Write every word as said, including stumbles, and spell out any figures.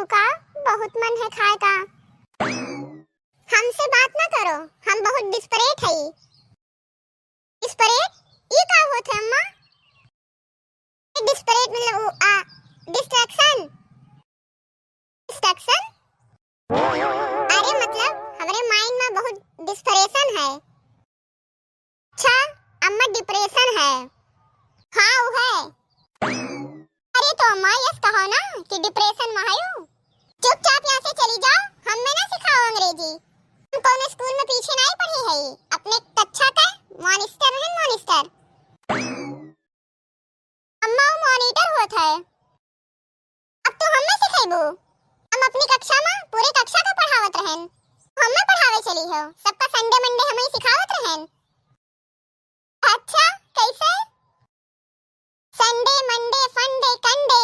का बहुत मन है खाए का। हमसे बात ना करो, हम बहुत desperate हई। Desperate? ई का होत है अम्मा? Desperate मतलब उ, आ, distraction। Distraction? अरे मतलब हमरे mind में बहुत desperation है। अच्छा, अम्मा depression है। हाँ, उ है। अरे तो अम्मा यस कहो ना कि depression में हयू। चुपचाप यहाँ से चली जाओ, हमें ना सिखाओ अंग्रेजी। हम कौनो स्कूल में पीछे नहीं पढ़े हई, अपने कक्षा के मॉनिस्टर हैं, मॉनिस्टर। अम्मा वो मॉनिटर होत है। अब तू हमें सिखेबू? हम अपनी कक्षा में पूरे कक्षा का पढ़ावत रहन, हमें पढ़ावे चली हो, सबका संडे मंडे हमें सिखावत रहन। अच्छा, कैसे? संडे मंडे फंडे कंडे,